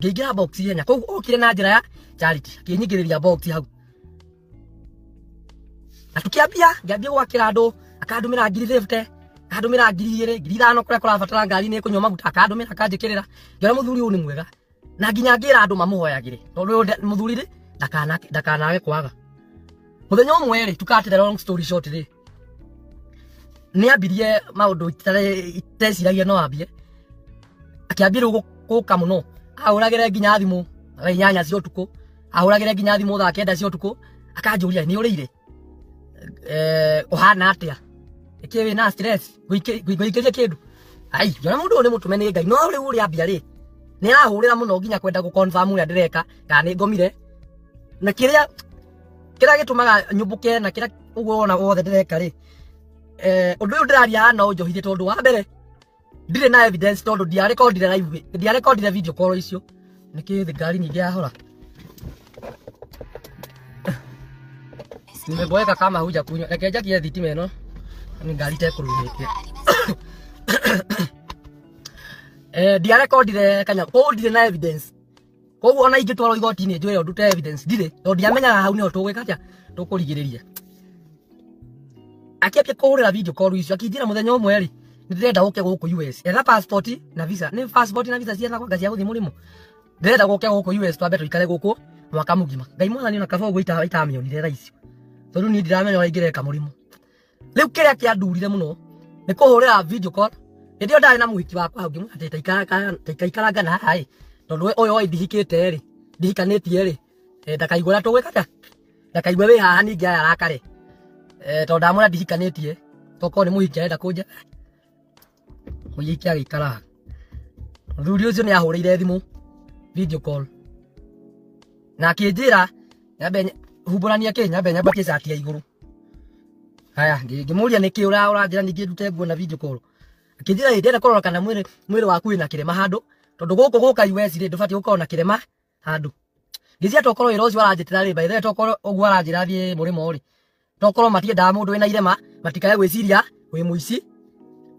Ngĩingĩra box ihenya. Koguo okire na njĩra ya charity, akĩnyingĩrĩria box hau. Na tukĩambia, ngĩambia gwakĩra andũ, akandũmĩra 50,000, akandũmĩra 2,000, 5,000 kũrĩa kũrabatara ngari nĩ kũnyua maguta, akandũmĩra akanjĩkĩrĩra. Ngĩona mũthuri ũyũ nĩ mwega. Na nginya ngĩra andũ mamũhoyagĩre. Tondũ ũyũ mũthuri rĩ, ndakanage kwaga. Mũthenya ũmwe rĩ, to cut the long story short rĩ, nĩ ambirie maũndũ iteciragia no ambie. Akĩambia rĩu gũka mũno. Ahũragĩre nginya thimũ thaa 8 cia ũtukũ, ahũragĩre nginya thimũ thaa 9 cia ũtukũ, akanjũria nĩ ũrĩire? Ũhana atĩa? Nĩkĩ wĩna stress? Ngũikĩrie kĩndũ? Ai, ngĩona mũndũ ũyũ nĩ mũtũme nĩ Ngai. No rĩu ũrĩa ambia rĩ, nĩ arahũrĩra mũno nginya kwenda gũ confirm ũrĩa ndĩreka kana nĩ ngomire. Na kĩrĩa gĩtũmaga nyũmbũke na kĩrĩa ũguo wona wothe ndĩreka rĩ, ũndũ ũyũ ndĩraria haha no ũnjohithie tondũ wa mbere ndirĩ na evidence tondũ ndiarekondire live, ndiarekondire video call icio. Nĩkĩ ngari nyingĩ yahora? Nimeboeka kama huja kunywa. Reke njakie thitima ĩno. Nĩ ngari itekũrugĩtie. Ndiarekondire kanya, koguo ndirĩ na evidence. Koguo ona ingĩtwarwo igoti-inĩ njũĩre ndute evidence ndirĩ, tondũ ndiamenyaga hau nĩho tũgwĩka atĩa, tũkũrigĩrĩria. Akĩambia kũhũrĩra video call icio, akĩnjĩra mũthenya ũmwe rĩ, nĩndĩrenda ũke gũkũ US. Etha passport na visa. Nĩ passport na visa ciethagwo anga cia gũthiĩ mũrĩmo. Ndĩrenda gũke gũkũ US twambe tũikare gũkũ mwaka mũgima. Ngai mwathani ona kaba ũguo itamĩonire thaa icio. Tondũ niĩ ndiramenya ũrĩa ingĩreka mũrĩmo. Rĩu kĩrĩa kĩandurire mũno nĩ kũhũrĩra video call. Hĩndĩ ĩyo ndarĩ na mũhiki wakwa hau, ngĩmwĩra atĩ taikara na haha ĩ, tondũ ũyũ oĩ ndihikĩte rĩ, ndihikanĩtie rĩ, ndakaigua ũrĩa tũgwĩka atĩa, ndakaigua wĩ haha ningĩ aya arakare. Tondũ ndamwĩra ndihikanĩtie, tokorwo nĩ mũhiki arenda kũnjetha. Mũhiki agĩikara haha. Mũthuri ũcio nĩ ahũrĩire thimũ video call na akĩnjĩra nyambe humbũranie kĩ, nyambe nyambatie cati ya igũrũ. Haya, ngĩmũria nĩkĩ ũranjĩra ningĩ ndute nguo na video call. Akĩnjĩra ĩ, ndĩrenda kũrora kana mwĩrĩ waku wĩna kĩrema handũ, tondũ gũkũ gũka US rĩ, ndũbatiĩ gũkorwo na kĩrema handũ. Ngĩciria tokorwo wĩra ũcio aranjĩtĩra rĩ, by the way tokorwo ũguo aranjĩra thiĩ mũrĩmo rĩ, tokorwo matiendaga mũndũ wĩna irema, matikae gwĩciria wĩ mũici,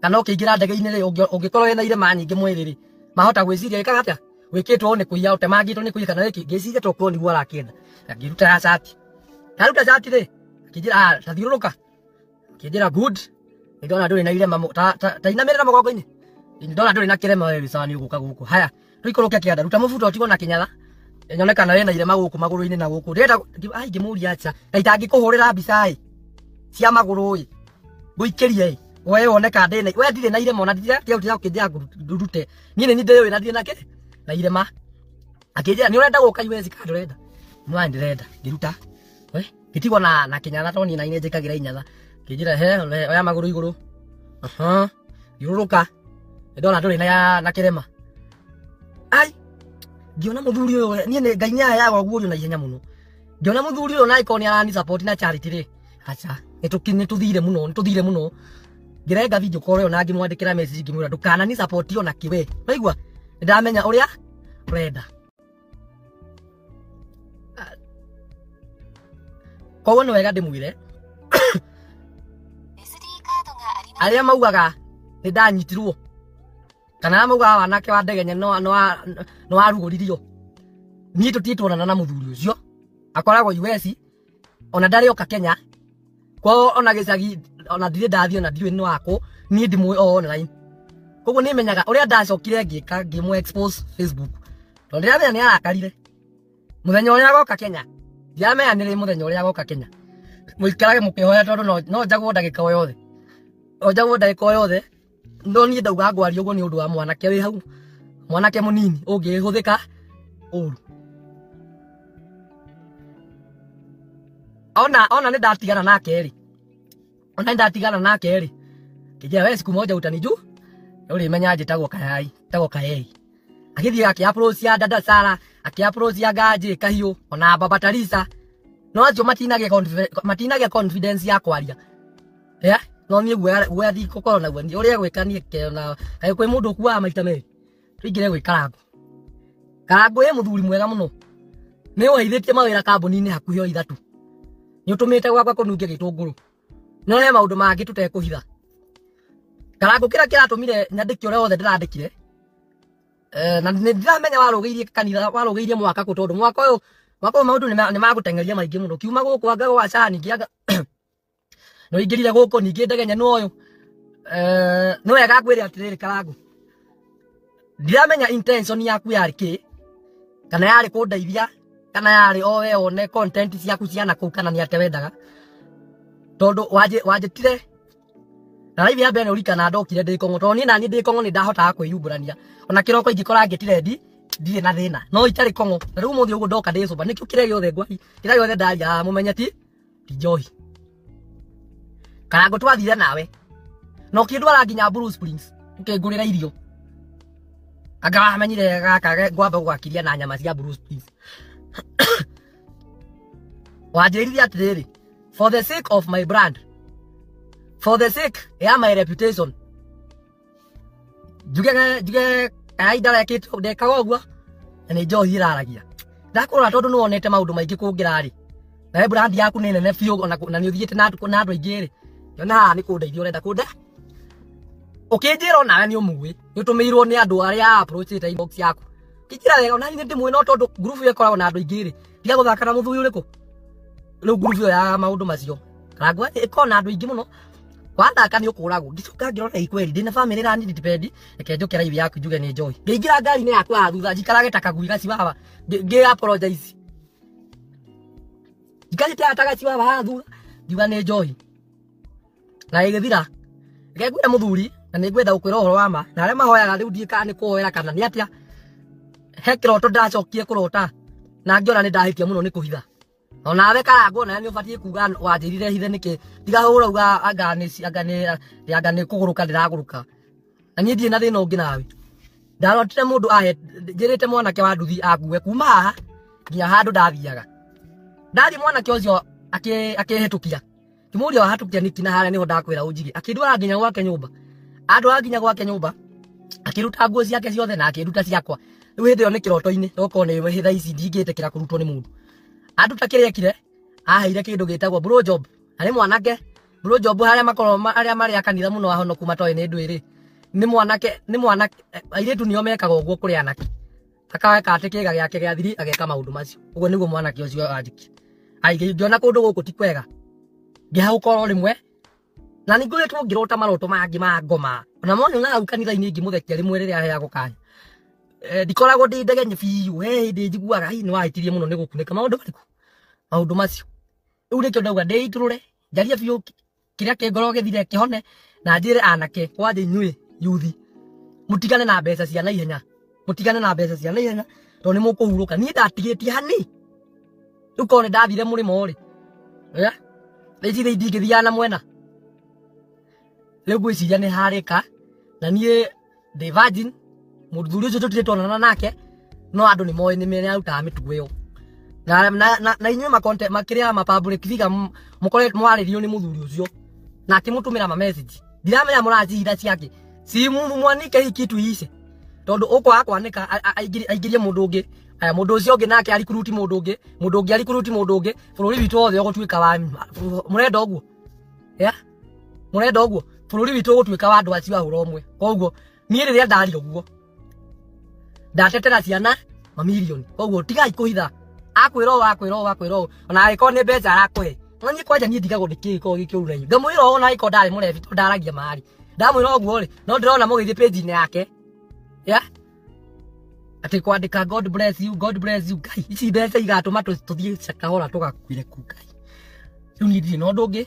kana ũkĩingĩra ndege-inĩ rĩ, ũngĩkorwo wĩna irema nyingĩ mwĩrĩ rĩ, mahota gwĩciria wĩkaga atĩa, wĩkĩtwo nĩ kũiya, ũtemangĩtwo nĩ kũiya kana wĩkĩ. Ngĩciria tokorwo nĩguo arakĩenda. Ngĩruta ya cati. Ndaruta cati rĩ, akĩnjĩra, ta thiũrũrũka. Akĩnjĩra good. Nĩndona ndũrĩ na irema ta inamĩrĩra mũgongo-inĩ. Nĩndona ndũrĩ na kĩrema wewe, sawa nĩ ũgũka gũkũ. Haya, tũikũrũke kĩanda, ruta mũbuto ũtigwo na kĩnyatha. Nyone kana wĩna irema gũkũ magũrũ-inĩ na gũkũ. Ndĩrenda, ai, ngĩmũria acha. Na itangĩkũhũrĩra mbica ĩ, cia magũrũ ĩ, ngũikĩrie ĩ, we wone kana ndĩ na, we ndirĩ na irema ona ndirĩ ũkĩnjĩra ndute. Niĩ nĩ niĩ ndĩũĩ na ndirĩ na kĩ, na irema. Akĩnjĩra nĩ ũrenda gũka US kana ndũrenda? Mwana ndĩrenda. Ngĩruta. We, ngĩtigwo na kĩnyatha tondũ niĩ na niĩ njĩkagĩra inyatha. Akĩnjĩra he, oya magũrũ igũrũ. Aha. Thiũrũrũka. Nĩndona ndũrĩ na kĩrema. Ai, ngĩona mũthuri ũyũ, niĩ nĩ Ngai nĩaheaga ũguũrio na ihenya mũno. Ngĩona mũthuri ũyũ na angĩkorwo nĩ arani support na charity rĩ, acha, nĩtũthire mũno, nĩtũthire mũno. Ngĩrenga video call ĩyo na ngĩmwandĩkĩra message ngĩmwĩra ndũkanani support ona kĩ we. Waigua? Nĩndamenya ũrĩa ũrenda. Koguo nĩ wega ndĩmwĩre arĩa maugaga nĩ ndanyitirwo kana arĩa maugaga wanake wa Ndegenya no warugũririo, niĩ tũtirĩ tuonana na mũthuri ũcio. Akoragwo US, ona ndarĩ oka Kenya. Kwao ona gĩcagi ona ndirĩ ndathiĩ, ona ndiũĩ nĩ wakũ, niĩ ndimũĩ o online. Koguo nĩ menyaga ũrĩa ndacokire ngĩka, ngĩmũ expose Facebook, tondũ ndĩramenya nĩ arakarire mũthenya ũrĩa agoka Kenya. Ndiramenya nĩ rĩ mũthenya ũrĩa agoka Kenya. Mũikarage mũkĩhoya tondũ no njagwo ndagĩka o yothe, no njagwo ndagĩka o yothe. No niĩ ndauga ngwaria ũguo nĩ ũndũ wa mwanake wĩ hau, mwanake mũnini ũngĩhũthĩka ũru. Ona nĩ ndatigana nake rĩ, ona nĩ ndatigana nake rĩ, kĩnjĩra we siku moja utanijua, ũrĩmenya njĩtagwo Kayai, njĩtagwo Kayai. Agĩthiĩ akĩ approach ya dada Sara, akĩ approach ya Ganji Kahiũ, ona Baba Tarisa. No acio matinagĩa confidence ya kwaria. Yeah, no niĩ guoya ndikũkorwo naguo, niĩ ũrĩa gwĩka niĩ kĩona, kaĩ kwĩ mũndũ ũkuaga maita merĩ. Tũingĩre gwĩ Karangũ. Karangũ ĩ mũthuri mwega mũno. Nĩ ũheithĩtie mawĩra kambuni-inĩ hakuhĩ o ithatũ. Nĩ ũtũmĩte gwakwa kũnunge gĩtũngũrũ. No he maũndũ mangĩ tũtekũhitha. Karangũ kĩrĩa kĩratũmire nyandĩke ũrĩa wothe ndĩrandĩkire, Na nĩ ndiramenya warũgĩirie kanitha warũgĩirie mwaka kũ tondũ mwaka ũyũ maũndũ nĩ magũteng'eria maingĩ mũno. Kiuma gũkũ anga gwa cani ngĩanga no ingĩrire gũkũ ningĩ ndegenya nĩ ũyũ. Nĩ wega ngwĩre atĩrĩrĩ Karangũ, ndiramenya intention yaku yarĩ kĩ, kana yarĩ kũndeithia, kana yarĩ o we one content ciaku cia nakũu, kana nĩ atĩa wendaga, tondũ wanjĩtire na live ya mbere nĩ ũririkana ndokire ndĩ Kong'o, tondũ niĩ naniĩ ndĩ Kong'o nĩ ndahotaga kwĩyumbũrania ona kĩroko ingĩkora ngĩtire ndirĩ na thĩna, no itarĩ Kong'o. Na rĩu ũmũthĩ ũguo ndoka ndĩ sober, nĩkĩo kĩrĩa gĩothe ngwari, kĩrĩa gĩothe ndaria mũmenye ti njohi. Karangũ twathire nawe na ũkĩndwara nginya Blue Springs ũkĩngũrĩra irio, anga wamenyire gaka ngwamba gwakiria na nyama cia Blue Springs. Wanjĩrire atĩrĩrĩ, for the sake of my brand, for the sake ya my reputation, njuge kai ndarekĩte ndekaga ũguo na nĩ njohi ĩraragia. Ndakũrora tondũ nĩ wonete maũndũ maingĩ kũngĩra rĩ, nawe brand yaku nĩ nene biũ ona na nĩ ũthiĩte na andũ aingĩ rĩ, yona haha nĩ kũndeithia ũrenda kũnde. Ũkĩnjĩra onawe nĩ ũmũĩ, nĩ ũtũmĩirwo nĩ andũ arĩa approachĩte inbox yaku. Ũkĩnjĩra wega ona niĩ ndĩmũĩ, no tondũ group ĩyo ĩkoragwo na andũ aingĩ rĩ, tiga gũthaka na mũthuri ũrĩkũ. Rĩu group ĩyo ya maũndũ macio Karangũ ĩkoragwo na andũ aingĩ mũno, wathaka nĩ ũkũragwo. Ngĩcoka ngĩrora ĩ kweli ndĩna family ĩrani depend, reke njũke live yaku njuge nĩ njohi. Ngĩingĩra ngari-inĩ yaku haha thutha njikarage ta kagui gaciwawa, ngĩ apologize. Njikarĩte ta gaciwawa haha thutha ngiuga nĩ njohi na ĩgĩthira. Reke ngwĩre mũthuri, na nĩ ngwenda gũkwĩra ũhoro wa ma, na arĩa mahoyaga rĩu ndiĩ kana nĩ kũhoera kana nĩ atĩa. He kĩroto ndacokire kũrota na ngĩona nĩ ndahĩtia mũno nĩ kũhitha. Onawe Karangũ nawe nĩ ũbatiĩ kuga wanjĩrire hithe nĩkĩ, tiga hũra uga anga nĩ kũgũrũka ndĩragũrũka. Na niĩ ndirĩ na thĩna ũngĩ nawe. Ndarotire mũndũ ahe njĩrĩte mwanake wa nduthi akue kuma haha nginya handũ ndathiaga. Ndathiĩ mwanake ũcio akĩhĩtũkia, ngĩmũria wahĩtũkia nĩkĩ, na harĩa nĩho ndakwĩra ũnjige. Akĩndwara nginya gwake nyũmba, andwara nginya gwake nyũmba, akĩruta nguo ciake ciothe na akĩruta ciakwa. Rĩu hĩndĩ ĩyo nĩ kĩroto-inĩ, tokorwo nĩ thaa ici ndingĩtĩkĩra kũrutwo nĩ mũndũ. Anduta kĩrĩa ekire, aheire kĩndũ gĩtagwo blow job. Arĩ mwanake blow job harĩa makorwo arĩa marĩ a kanitha mũno ahonoku matoĩ nĩ ndwĩrĩ. Nĩ mwanake airĩtu nĩo mekaga ũguo kũrĩ anake. Akaweka atĩ kĩga gĩake gĩa thiri ageka maũndũ macio. Ũguo nĩguo mwanake ũcio anjikia. Ai ngĩona kũndũ gũkũ ti kwega, ngĩhagũka oro rĩmwe. Na nĩ ngoretwo ngĩrota maroto mangĩ ma ngoma. Ona mona hau kanitha-inĩ ngĩmũthekia rĩmwe rĩrĩa aheagwo kanya. Ndikoragwo ndĩ ndegenye biũ, he hĩndĩ njiguaga ai nĩ wahĩtirie mũno nĩ gũkunĩka maũndũ marĩkũ, maũndũ macio. Rĩu nĩkĩo ndauga ndĩitũrũre, njarie biũ kĩrĩa kĩ ngoro gĩthire kĩhone, na njĩre anake kwanja inyuĩ yuthi mũtigane na mbeca cia naihenya, mũtigane na mbeca cia naihenya tondũ nĩ mũkũhurũka. Niĩ ndatigĩtie hani, rĩu korwo nĩ ndathire mũrĩmo rĩ, thaa ici ndingĩthiaga na mwena. Rĩu ngwĩciria nĩ harĩka, na niĩ ndĩ virgin, mũthuri ũcio tũtirĩ tuonana nake, no andũ nĩ moĩ nĩ nĩarutaga mĩtugo ĩyo. Na inyuĩ makonte makĩrĩa ma public figure mũkore mwarĩrio nĩ mũthuri ũcio na akĩmũtũmĩra ma message, ndiramenya mũracihitha ciake, si mwanike hii kitu ice, tondũ ũkwaga kwanĩka aingĩrie mũndũ ũngĩ, aya mũndũ ũcio ũngĩ nake arikuruti mũndũ ũngĩ, mũndũ ũngĩ arikuruti mũndũ ũngĩ, bũrũri witũ wothe ũgũtuĩka wa mũrenda ũguo, yeah? Mũrenda ũguo bũrũri witũ ũgũtuĩka wa andũ acio a hũra ũmwe. Koguo niĩ rĩrĩa ndaria ũguo ndatetera ciana mamirioni, koguo tigai kũhitha, akwĩra ũũ akwĩra ũũ akwĩra ũũ, ona angĩkorwo nĩ mbeca arakũhe. Na niĩ kwanja niĩ ndigagwo ndĩkĩĩ gĩkoragwo gĩ kĩũru na inyuĩ, ngamwĩra ũũ ona angĩkorwo ndarĩ mũrebi tondũ ndaragia marĩ, ndamwĩra ũguo rĩ, no ndĩrona mũgĩthiĩ page-inĩ yake, yeah? Atĩ kwandĩka God bless you, God bless you. Ngai, ici mbeca igatũma tũthiĩ kahora tũgakuire kuu. Ngai, rĩu niĩ ndirĩ na ũndũ ũngĩ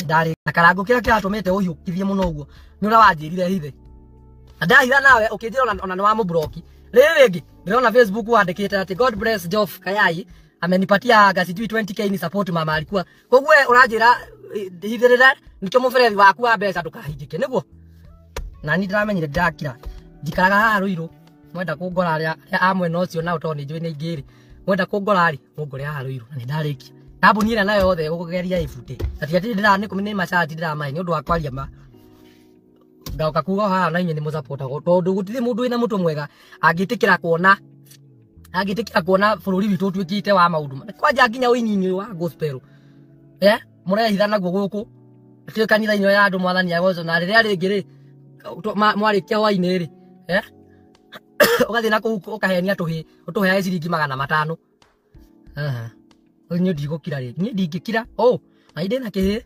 ndarĩ na Karangũ. Kĩrĩa kĩratũmĩte ũhiũkithie mũno ũguo nĩ ũrĩa wanjĩrire hithe, na ndahitha nawe ũkĩnjĩra ona nĩ wamũblock. Rĩrĩ rĩngĩ ndĩrona Facebook wandĩkĩte atĩ God bless Joff Kayai amenipatia anga sijui 20k ni support mama alikuwa. Koguo we ũranjĩra hithĩrĩra nĩkĩo mũberethi waku wa mbeca ndũkahingĩke nĩguo. Na niĩ ndĩramenyire ndakira njikaraga haha Ruiru, mwenda kũngora arĩa a mwena ũcio nao tondũ nĩ njũĩ nĩ aingĩ rĩ, mwenda kũngora rĩ mũngore haha Ruiru. Na nĩ ndarĩkia kambuni ĩrĩa nayo yothe ĩgũgeria ĩbute, na ti atĩ ndĩra nĩ macati ndĩramahe nĩ ũndũ wa kwaria ma ngaũka kuga haha na inyuĩ nĩ mũsupportagwo, tondũ gũtirĩ mũndũ wĩna mũtwe mwega angĩtĩkĩra kuona bũrũri witũ ũtuĩkĩte wa maũndũ kwanja nginya ũini-inĩ wa gospel, mũrehitha naguo gũkũ atĩ kanitha-inĩ ya andũ mwathani agocwo, na rĩrĩa rĩngĩ rĩ mwarĩkia hwainĩ rĩ, Ũgathiĩ na kũu ũkahenia tũhĩ, ũtũheage ciringi 500. Aha. Niĩ ndigũkira rĩngĩ. Niĩ ndingĩkira. Oh, na ndĩ na kĩhĩ.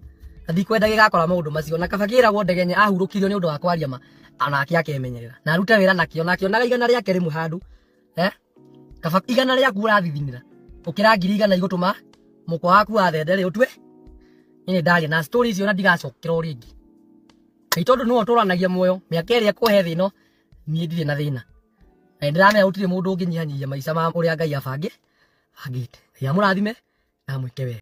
Na ndikwenda gĩgakora maũndũ macio. Na kaba kĩragwo ndegenye ahurũkirio nĩ ũndũ wa kwaria ma. Onake akemenyerera. Na arute wĩra nakĩo. Na akĩonaga 100 rĩake rĩmwe handũ. Eh? Kaba 100 rĩaku ũrathithinĩra. Ũkĩra 100,000 igũtũma mũkwa waku wa thende rĩ ũtue. Niĩ nĩ ndaria na story icio na ndigacokera o rĩngĩ. Ngai tondũ nĩwe ũtũranagia muoyo mĩaka ĩrĩa ekũhe thĩ ĩno niĩ ndirĩ na thĩna. Na nĩndĩramenya gũtirĩ mũndũ ũngĩnyihanyihia maica ma ũrĩa Ngai abangĩte. Ngai amũrathime na amwĩke wega.